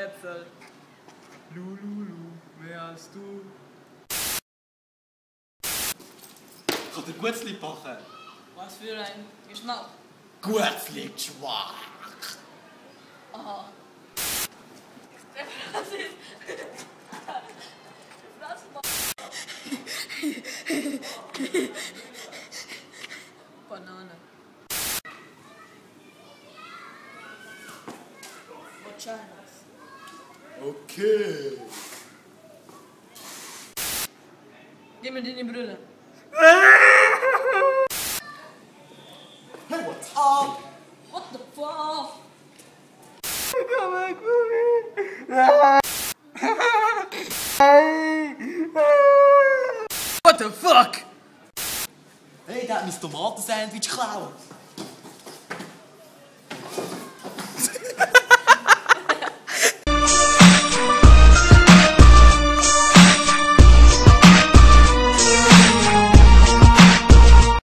Brezel. Lululu, mehr als du. Ich kann dir Gutzli backen. Was für ein Geschmack. Gutzli schwach. Aha. Was ist? Was Banane. Vaginas. Okay. Gib mir deine Brille. Hey, what's up? What the fuck? What the fuck? Hey, der hat mein Tomatensandwich geklaut.